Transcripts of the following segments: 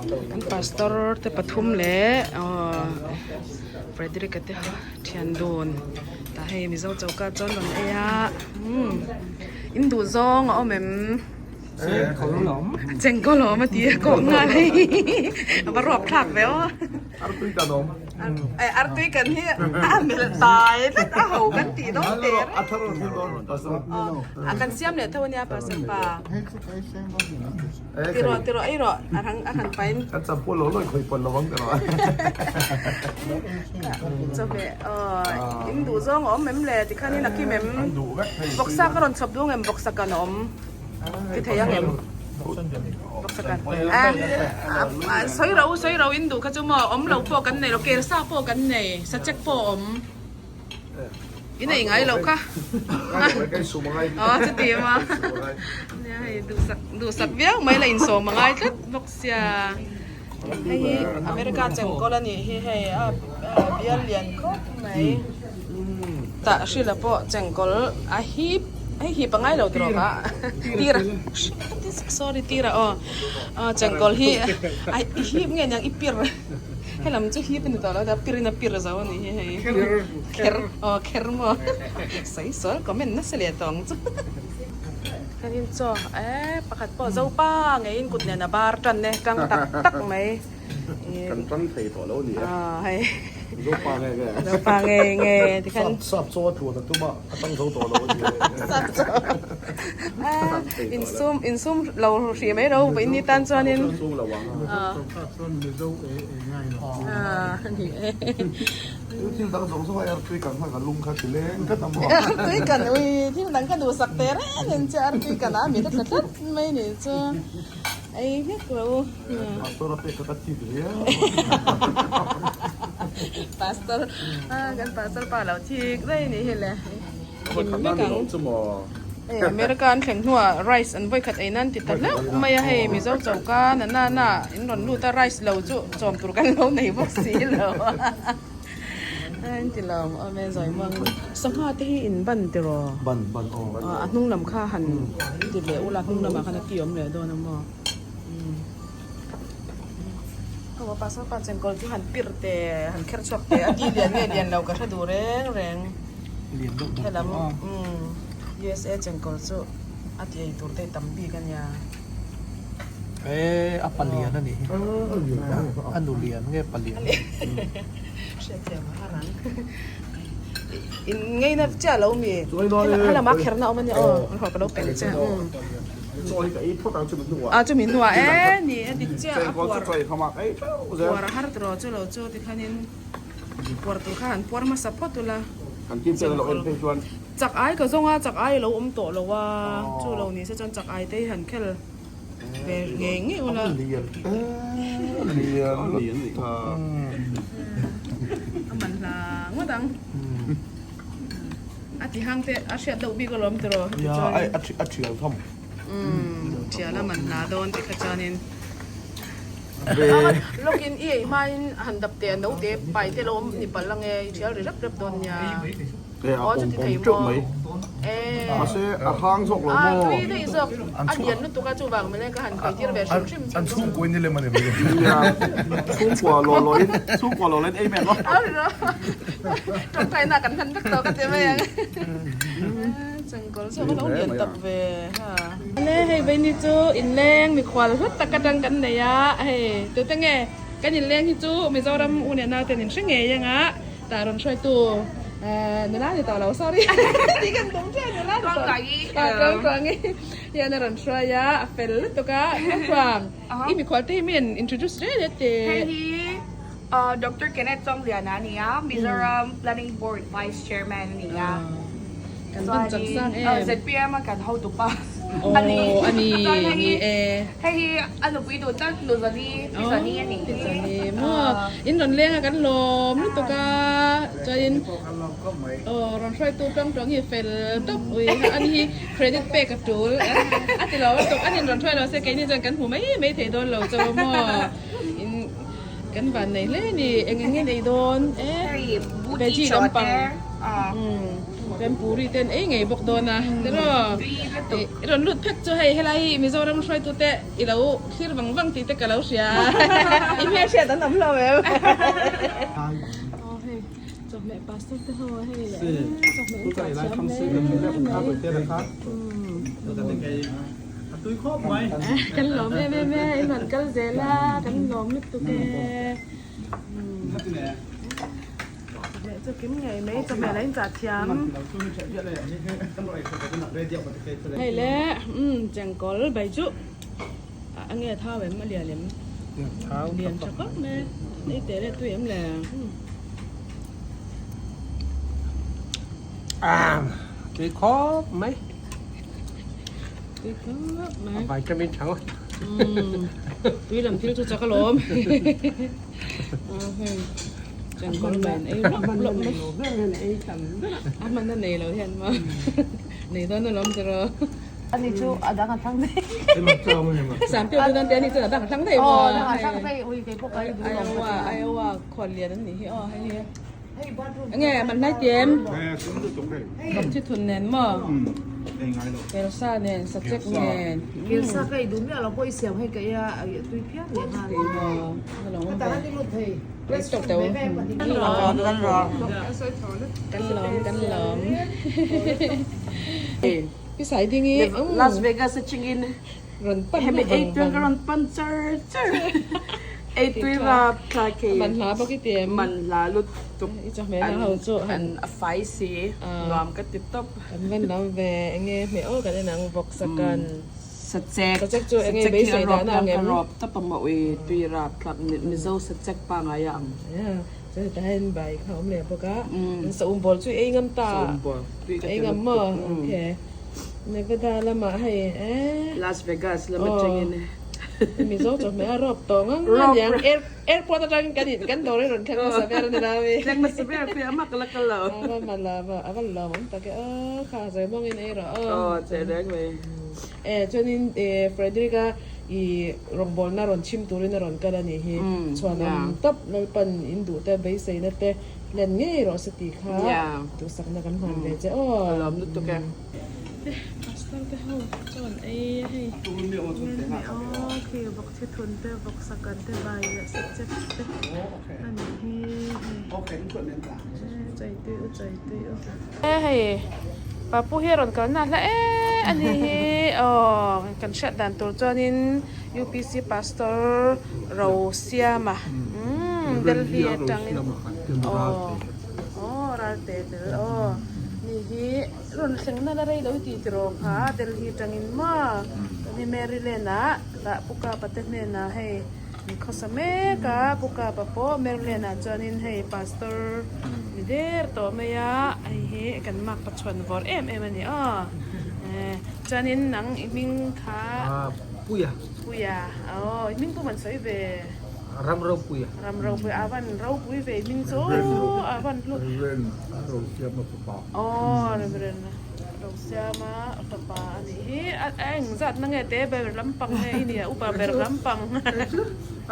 Kan pastor te pathum leh aw Frederick-a te thian dun tah hei Mizo choka chuan rawn ei a umm in duh zawng a awm em? Chengkawl awm a ti a kawk nghal hei a va ruap thlak ve aw. Artui kan awm. Artui kan hi a melh tai tlat a ho kan tih dawn teh reng. A thar rawn thlen dawn pasal. A kan siam leh tho a nia pasal pa. Ti rawh ti rawh ei rawh a rang a han pain. Kan champua lo lawi khawi pawn lo vang ti rawh. Chawhmeh aw in duh zawng a awm em le tikhanin a kim em? Vawksa ka rawn chhawp duang em vawksa kan a awm ti thei ang em? Vawksa kan a sawi ro sawi ro in duh kha chu maw awm lo pawh kan nei lo kelsa pawh kan nei sachek pawh a awm. I nei ngai lo kha. Aw chuti a maw. Nia hei duhsak duhsak viau mai la insawm a ngai tlat bawk sia. Hei hi America chengkawl a nih hi hei a bial lian khawp mai. Tah hrila pawh chengkawl a hip hei hip a ngai lo tawh ka tira sorry tira aw chengkawl hi a hip nge niang i pir. Helam chu hip a ni tawh lo a pir in a pir zo a nih hi hei kher aw kher maw sawi sawi comment nasa leh tawh ang chu khanin chaw eh pakhat pawh zopa ngeiin kut nen a bar tan e tang tak tak mai kan tang thei tawh lo a ni e hei zopa nge nge zopa nge nge tikhan sap chaw a tluan a tum a a tang zo tawh lo a ni e sap chaw insum insum lo hrih mai ro vawiin ni tan chuanin Thil dang zawng zawng a artui kan kha ka lung kha ti leng tlat a maw. Artui kan ui thil dang ka duhsak teh reng em che artui kan a mi ta tla tlat mai nih chu ei hlek lo. Pastor a pek kha ka thik riau. Pastor kan pastor pa lo thik daih nih hi le. Him vek ang. Hei America an thleng hnuah rice an vawikhat ei nan ti ta hlauh mai a hei Mizo choka na na na in rawn lut a rice lo chu chawm tur kan lo nei bawk si lo a in ti lo awm e zawi muang in sangha te hi in ban tiraw ban ban aw a hnung lam kha han ti leh ula hnung lamah khan a ti awm leh dawn a maw Ho a pasal pa chengkawl chu han pir teh han kher chhuak teh a ti lian nge lian lo ka hre duh reng reng helam umm USA chengkawl chu a ti ei tur te tam bik a nia. E a palian a nih hi a nu lian nge palian hriatthiam a har ang in ngeina chiah lo mi helam a kherna awm a nia aw ka lo pen che umm. Chaw hi ka ei phawt ang chumi hnuah. Ah chumi hnuah e ni a dik chiah a puar puar a har tawh chu lo chu tikhanin puar tur kha han puar hmasa phawt ula. Kan team te lo en phei chuan. Chak ai ka zawng a chak ai a lo awm tawh lo a chu lo ni se chuan chak ai te hi han khel ve ngei ngei ula. Lian lian lian tha. A man hla ngawt ang. A ti hang te a hriat deuh bik alawm tiraw heti Nia chuan ai a a thial tham. Umm thial a man hla dawn ti kha chuanin Ve. Lawkin i ei hmain han dap teh a naute pai te lo awm ni palh ange i thial ri rep rep dawn nia. E a Aw pawm chuti pawm thei teuh maw. mai. E. Mahse a hang zawk lo A maw. tui daih zawk a lian lutuk a chuvang mile ka han khawi tir ve hrim hrim An chhungkua in ni lem a ni mai. Nia chhungkua law law in chhungkua law law in ei mai ang aw. Tawngtaina kan hman vek tawh ka ti mai ang. Chengkawl chu a va lo lian tak ve ha. Le hei veini chu inleng mikhual hlat tak atang kan nei a hei tute nge kan inleng hi chu Mizoram u leh nau ten in hre ngei anga tah rawn hruaitu nula ni tawh lo sorry tih kan tum chiah nula ni tawh lo hian a rawn hruai a a fel lutuk a Tluangtluang i mikhual te hi mi an introduce reng reng teh. Hei hi Doctor Kenneth Chawngliana a ni a, Mizoram Planning Board Vice Chairman a ni a. Kan van chak sang em. ZPM a kan hotu pa a ni. Aw a ni ni e. Hei hi a nupui duh tak Nuzani Pizani a nih hi. Pizani maw in rawn leng a kan lawm lutuk a chuanin aw rawn hruaitu Tluangtluang hi fel tawp ui a ni hi credit pek a tul a ti lo lutuk a nin rawn hruai lo se keini chuan kan hmu mai mai thei dawn lo chu maw in Kan van nei hle a ni, eng eng nge nei dawn e, veggie lampang umm Chuan puri te an ei ngei bawk dawn a tiraw i rawn lut phek chu hei helai hi Mizoram hruaitu te i lo thlir vang vang tih te ka lo hria i hmelhriat an awm hlawm em. Aw hei chawhmeh pastor te ho hei leh chawhmeh an chah thiam hle mai kan lawm em em e in rawn kal zel a kan lawm lutuk e. Chawhmeh chu kim ngei mai chawhmeh lah in chah thiam. Hei le umm chengkawl bai chu a nge thau em a lian em lian tha khawp mai ei teh leh tui em le. Tui khawp mai. Tui khawp mai. A vitamin tha ngawt. Tui lam thil chu chak alawm. Chengkawl nen ei rawp rawp mai. A hman a nei lo hian maw. Nei dawn alawm tiraw. Ani chu a dang a thlang daih. Samte chu dan te ani chuan a dang a thlang daih maw. Aw a dang a thlang daih ui kei pawh ka ei duh lo. Iowa Iowa khuallian an nih hi aw hei hi. Enge man hlai tiem? Thi thun nen maw? Kelsa nen sachek nen. Kelsa ka ei duh miah lo pawh i siam hei ka ei a tui phian leh nghal. Ka ta han i lut thei. Kan lawm kan lawm kan lawm. Pi Sai ding i. Las Vegas atangin Rawn pan Hemi vang ei tui vang. ka rawn pan char char. Ei tui rap thla khi. Man hla bawk i ti em? Man hla lutuk. I chawhmeh na ho chu han. An a fai si. Nuam ka ti tawp. Kan van lam ve enge hmeh aw kan en ang vawk sakan. Sachek. Sachek chu enge Sachek hi a beisei rawp dan a hian ang ka em? rawp tawp a maw ui tui rap thlak Mizo sachek pangai a ang. Chuan hetah hian bai kha a awm leh bawk a. Saum bawl chu ei ngam ta. Saum bawl tui ka ti Ei ngam lutuk. maw? Okay. Nevada lamah hei eh. Las Vegas lam atangin. Mizo chawhmeh a rawp tawh ngang ngang aniang airport atangin kan in kan dawr hi rawn thleng hmasa ber a ni lo ami. Thleng hmasa ber pawh a mak la kal lo. A va la va a va lawm awm tak e aw kha zawi mawngin ei rawh aw. Aw che reng mai. Eh chuanin eh Frederick a i rawngbawlna rawn chhim turin a rawn kal a nih hi. Chhuan awm tawp Lalpan in duh te beiseina te Hlen ngei rawh se tih kha duhsakna kan hman ve che aw. Ka lawm lutuk e. Pastor te ho chuan ei a hei. Aw khi vawk thi thun te vawk sakan te bai leh sachek te a nih hi hei. Chai tui u chai tui u. E hei papu hi a rawn kalna hla em a ni hi aw kan hriat dan tur chuanin UPC pastor Rosiama umm Delhi atangin aw aw Ralte tel aw ni hi rawn thleng nala rei lo i tih tiraw kha Delhi atangin maw ni Maryland ah tah Pu Kapa te hnenah hei an khawsa mek a Pu Kapa pawh Maryland ah chuanin hei pastor ni der tawh mai a hei hi kan makpa chhuan vawr em em a ni aw chuanin nang i hming kha Puia. Puia. Aw, i hming pawh man sawi ve. Ram Ropuia. Ram Ropuia. A van ropui ve i hming chu. A van hlu. Reverend Rosiama fapa. Aw, Reverend Rosiama fapa a nih hi. A eng zat na nge te ber lampang nge i nia, upa ber lampang.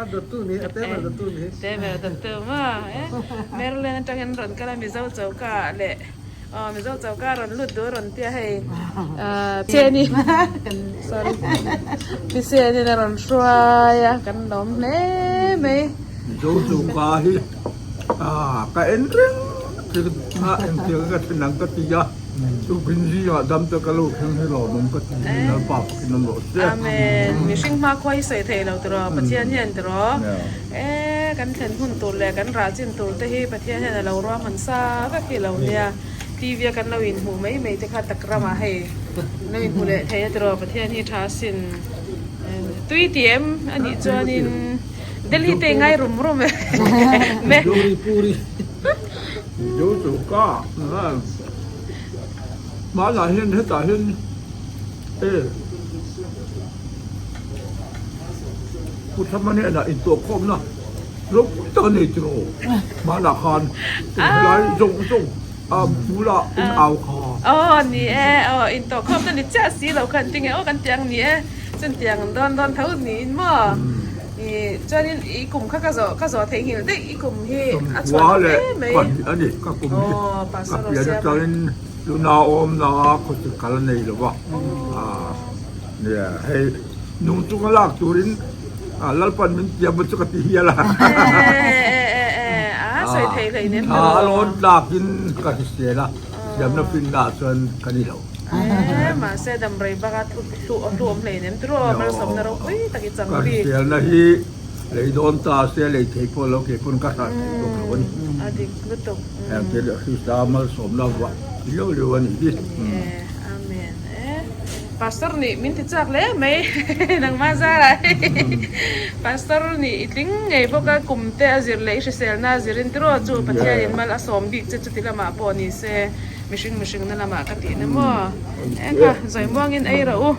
A dawttu ni, a te ber dawttu ni. Te ber dawttu maw. Maryland atangin rawn kal a Mizo choka leh. Aw Mizo choka rawn lut duh a rawn tia hei Cheni sorry Pisenin a rawn hruai a kan lawm hle mai. Mizo choka hi ka en reng a engtiang ka then ang ka ti a tukin zingah dam te ka lo thleng hi lawmawm ka ti hi Lalpa pakin awm rawh se. Amen mihring hmakhua hi sawi theih lo tiraw Pathian hian tiraw. E, kan thlen hun tur leh kan rah chin tur te hi Pathian hian a lo ruahman sa vek hi lo nia. TV a kan lo inhmuh mai mai te kha tak ramah hei lo inhmu leh thei a tiraw Pathian hi tha sin. Tui ti em a nih chuanin Delhi te i ngai rum rum e. Me. Puri puri. Zo chu ka. Hmanah hian hetah hian e. Pu Thama hnenah intuahkhawmna ropui tak a nei tiraw? Hmanah khan helai zawng zawng a bula in au kha. Aw ni e, aw intuahkhawmna ni chiah si lo khan tinge aw kan tiang ni e, chutiang dawn dawn tho niin maw? I chuanin i kum kha ka zawh ka zawh theihnghilh daih i kum hi a chhuah Sawmkhua em leh mai. pahnih a ni ka kum hi Aw ka Pastor pian Rosiama. atangin. Tuna awmna khawsik kal a nei lo va, nia hei nung chunga lak turin Lalpan min tiam chu ka ti hial a. A lawn tlakin ka hrisel a, siamna finna chuan ka ni lo. Mahse damrei baka hluawm hleinem tiraw malsawmna ropui tak i chang bik. Ka hriselna hi lei dawn ta se lei thei pawh lo kei pawn ka hran thei bawk lo a ni. A dik lutuk. Heng thil Krista malsawmna vah liau liau a nih hi. Amen. Pastor nih min ti chak hle mai nangmah zarah Pastor nih i tling ngei bawk a kum te a zir leh i hriselna a zirin tiraw chu Pathianin mal a sawm bik che chuti lamah pawh ni se. Mihring mihring na lamah ka tih na maw? Eng kha zawi muangin ei rawh u.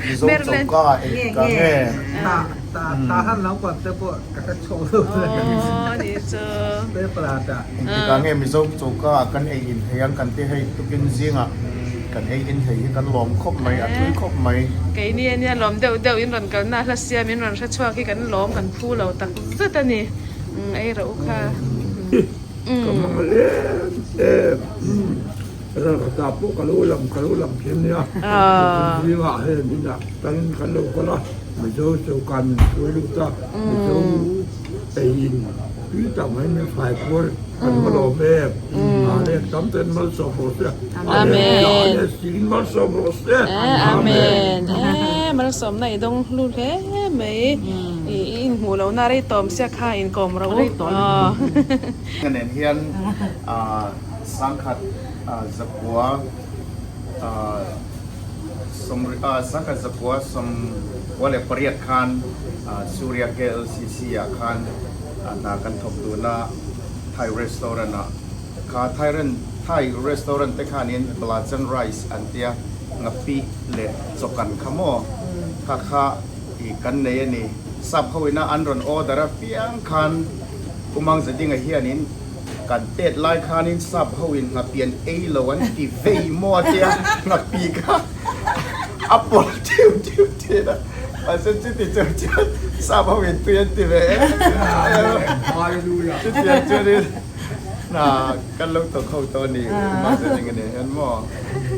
Mizo choka eng ka nge? Ta han lam pang te pawh ka hre chhuak lo. Aw ni chu. Paper ah ta. Engtik ah nge Mizo choka ah kan ei in thei ang kan ti hei tukin zingah kan ei in thei hi kan lawm khawp mai a tui khawp mai. Keini ania lawm deuh deuh in rawn kalna hla siam in rawn hre chhuak hi kan lawm kan phu lo tak zet a ni. Ei rawh u kha. Ka hmang em em ralkhatah pawh ka lo lang ka lo lang thin nia zingah heng inah tangin kan lo kal a Mizo choka min hruai lut a Mizo eiin tui tak mai min fai kual kan hma lawm em a leh tam ten malsawm rawh se Amen a leh siin malsawm rawh se Amen malsawmna i dawng hlu hle mai i inhmuh lohna rei tawm sia kha inkawm rawh u Ka nen hian sangkhat zakua sangkhat zakua sawmkua leh pariat khan Surya KLCC ah khan hna kan thawk dun a, Thai restaurant ah. Kha Thai restaurant te khanin Belacan rice an tia ngapih leh chawkan kha maw kha kha i kan nei a ni. Sap ho ina an rawn order a piang khan Umang Zadinga hianin kan tet lai khanin sap ho in nghapian ei lo an ti vei maw a tia nghapi kha a pawlh tiu tiu thin a mahse chuti chung chuan sap ho in tui an ti ve em em a chutiang chuanin hna kan lo thawk ho tawh a ni Umang Zadinga nen hian maw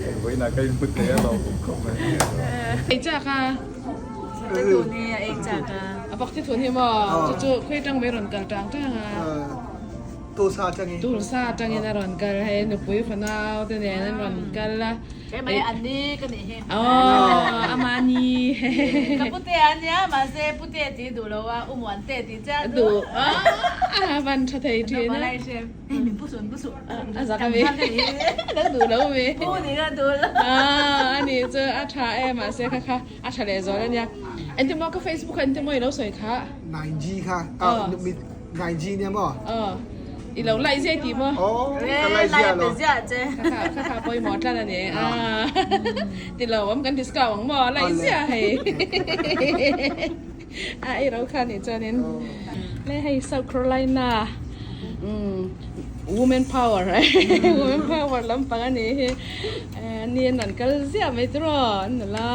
hei vawiinah ka inhmu thei a lawm khawp mai. Ei chak a. A bawk thi thun hi maw? Chu chu khawi tang mai rawn kal tang tang a. Tulsa atangin. Tulsa atangin a rawn kal hei nupui fanau te nen an rawn kal a. Kei mai an ni ka nih hi. Aw ama ni. Ka pute a nia mahse pute tih duh lo a umuan te tih chiah duh. A van tha thei thin a. Hei min pu suh min pu suh. A zak a mi. Ka duh lo mi. Pu nih ka duh lo. A ni chu a tha e mahse kha kha a tha leh zual a nia. Engtin maw ka Facebook kha engtin maw i lo sawi kha. 9G kha 9G nia maw? Aw i lo like zia tih maw? Aw ka like zia lo. Kha kha kha kha pawimawh tlat a ni. Ti lo awm kan discount ang maw like zia hei. A ei ro kha nih chuanin le hei South Carolina umm women power women power lampang a nih hi ni an rawn kal ziah mai chu raw an nula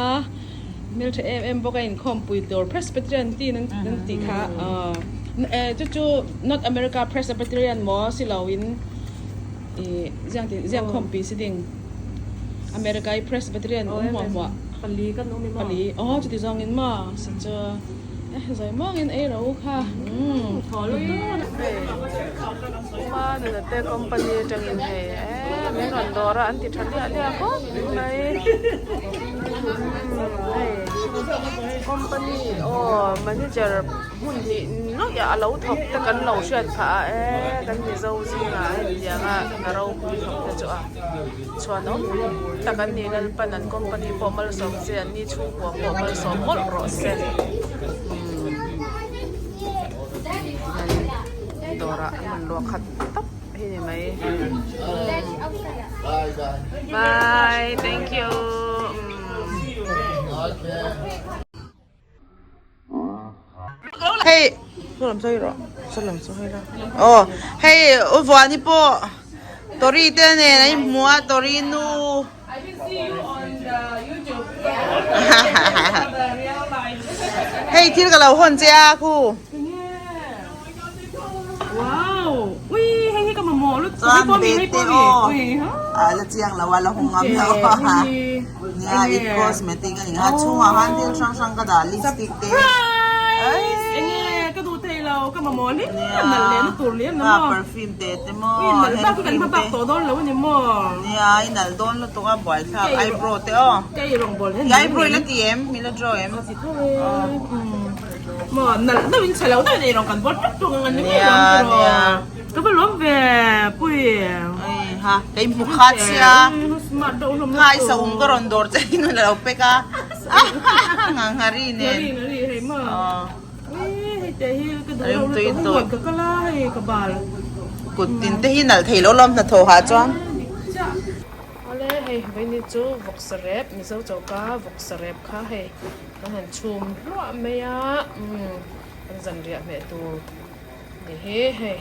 hmeltha em em bawk a inkhawmpui tur Presbyterian tin an tih kha aw chu chu North America Presbyterian maw si lo in ih ziang tih ziang khawmpui si ding America i Presbyterian awm hmuah hmuah. Pali kan awm i maw? Pali aw chuti zawng in maw si chu eh zawi muang in ei ro kha umm Thaw lutuk. Hei Uma nuna te company atang in hei eh min rawn dawr a an ti tha liah liah khawp mai umm hei company aw manager hmun hnih nawih ah a lo thawk te kan lo hriat phah a eh kan Mizo zingah hetiang a hna ropui thawk te chu a. Chhuan awm tak an ni Lalpan an company pawh malsawm se an ni chhungkua pawh malsawm mawlh rawh se umm dawrah an rawn luah khat tawp hi ni mai bye thank you Hei saw lam sawi rawh saw lam sawi hei la aw hei u Vuani pawh Tori te nen a inhmu a Tori nu hei thil ka lo hawn che a khu. Wow ui hei hi ka mamawh lutuk. Chuan bete aw a la chiang lo a la hung ngam lo a nia it cosmetic a ni a chhungah khan thil hrang hrang ka dah lipstick te enge ka duh thei lo ka mamawh hle nalh leh na tur leh na maw perfume te te maw ui nalh bak hi kan hma bak tawh dawn lo a ni maw nia i nalh dawn lutuk a buaithlak eyebrow te aw ka ei rawngbawl hian eyebrow i la ti em i la draw em ti tho e maw nalh deuh in chhe lo deuh in ei rawng kan bawl ṭuk ṭuk ang a ni mai lo ang tiraw. Ka va lawm ve pui. Ei ha kei hmu khat sia. Smart deuh hlawm Ngai sa um ka rawn dawr che in a lo pek a. Nga ngari nen. Ngari ngari hei ma. Ei hei te hi ka duh lo lutuk ka huat ka kal a hei ka bal. Kut tin te hi nalh thei lo lawm hnathawh ha chuan. Awle hei vaini chu vawksa rep Mizo choka vawksa rep kha hei kan han chhum hluah mai a umm kan zanriah hmeh tur. Ni hi hei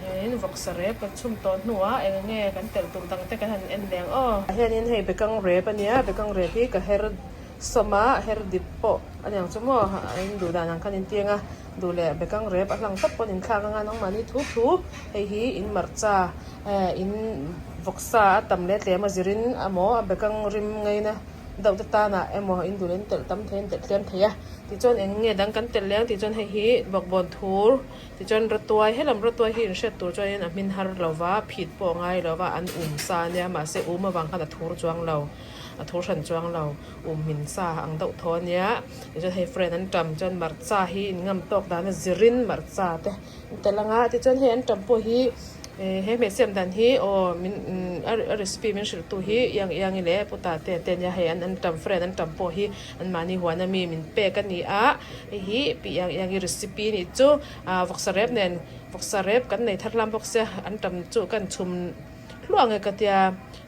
hianin vawksa rep kan chhum tawh hnuah eng nge kan telh tur dang te kan han en leng aw. Hianin hei bekang rep a nia bekang rep hi ka her sawm a her dip pawh a niang chu maw a in duh dan ang khan in tiang a duh leh bekang rep a hlang tawp pawn in thlak anga nangmahni thu thu hei hi in marcha eh in vawksa a tam leh tlem a zirin amaw a bekang rim ngaina deuh te tanah emaw in duh leh in telh tam thei in telh tlem thei a. Tichuan eng nge dang kan telh leng tih chuan hei hi bawkbawn thur tichuan rawtuai helam rawtuai hi inhriat tur chuanin a hmin har lo va phit pawh a ngai lo va an um sa ania mahse um avang khan a thur chuang lo a thur hran chuang lo um hmin sa ang deuh thaw ania tichuan hei friend an tam chuan marcha hi in ngam tawk dana zirin marcha te an telh anga tichuan hei an tam pawh hi. He hmeichhiam dan hi aw min a recipe min hrilh tu hi iang iang i leh puta te te ania hei an antam friend antam pawh hi an mahni huan ami min pek a ni a hei hi pi iang iang i recipe nih chu ah vawksa rep nen vawksa rep kan nei thar hlam bawk sia antam chu kan chhum hluah ang e ka tia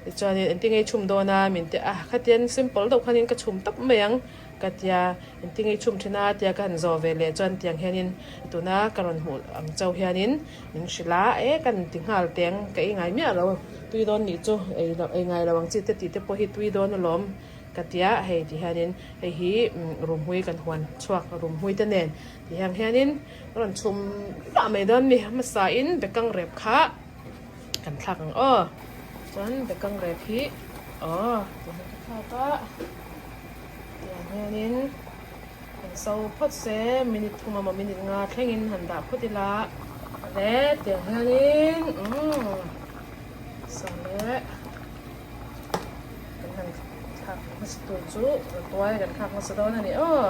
tichuanin engtin nge i chhum dawn a min ti a khatian simple deuh khanin ka chhum tawp mai ang. Ka tia, engtin i chhum thin a tia ka han zawh ve leh chuan tiang hianin tuna ka rawn hmuh ang chauh hianin min hrilh a, e kan ti nghal teng ka ei ngai miah lo tui dawn nih chu ei loh ei ngai lo ang chi te tih te pawh hi tui dawn alawm ka tia hei ti hianin hei hi rumhui kan huan chhuak rumhui te nen ti ang hianin ka rawn chhum hluah mai dawn mi hmasa in bekang rep kha kan thlak ang aw chuan bekang rep hi aw ti hian ka thlak a. Tiang hianin han so phawt se minute thum emaw minute nga thlengin han dah phawt ila le tiang hianin umm saw le kan han thlak hmasa tur chu tuai kan thlak hmasa dawn a ni aw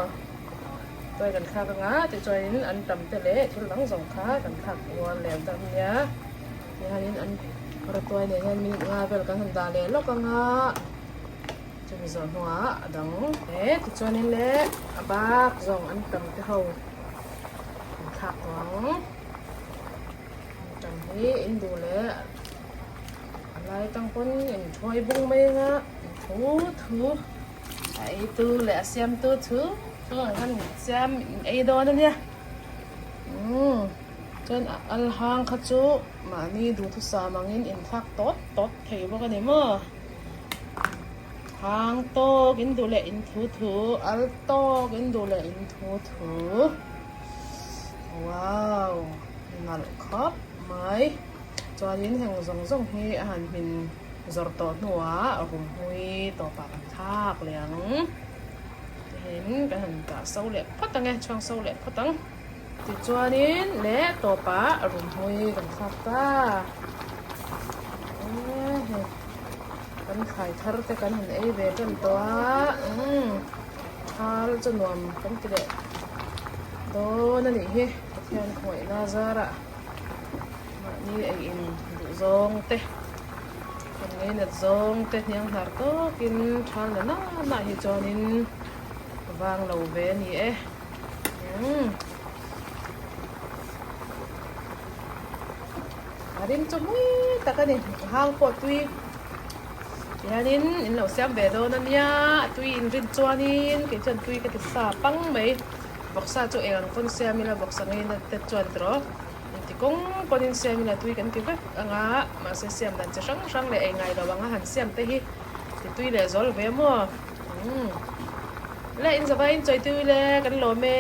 tuai kan thlak anga tichuanin an tam te leh thil dang zawng kha kan thlak rual leh dawn nia tihianin an rawtuai nen hian minute nga vel kan han dah leh lawk anga. Chumi zawh hnuah a dang e tichuanin le a bak zawng an tam te ho an thlak tawh ang an tam hi in duh leh a lai atang pawn in thuai bung mai anga in thu thu a ei tu leh a siam tu thu thu ang khan in siam in ei dawn ania umm chuan a al hang kha chu mahni duhthusam angin in thlak tawt tawt thei bawk ani maw. Hang tawk in duh leh in thu thu, al tawk in duh leh in thu thu. Wow! Nalh khawp mai. Chuanin heng zawng zawng hi a han hmin zawr tawh hnuah rumhui tawpah kan thlak leh ang. Tihian kan han dah so leh phawt ang e, chhuang so leh phawt ang. Tichuanin leh tawpah rumhui kan thlak ta. Kan thlai thar te kan han ei ve tan tawh a umm thal chu nuam kan ti leh dawn a nih hi Pathian khawngaihna zarah mahni ei in duh zawng te kan ngeinat zawng te hniang hnar tawkin thal na na hi chuanin vang lo ve a ni e umm. A rim chu mui tak a ni hang pawh tui tihianin in lo siam ve dawn a nia a tui in rin chuanin kei chuan tui ka ti sa pang mai vawksa chu eng ang pawn siam ila vawksa ngeina te chuan tiraw inti kawng pawnin siam ila tui kan ti vek anga mahse siam dan chi hrang hrang leh ei ngai lo anga han siam te hi ti tui leh zawl ve maw umm le in zavaiin chawi tui le kan lawm e.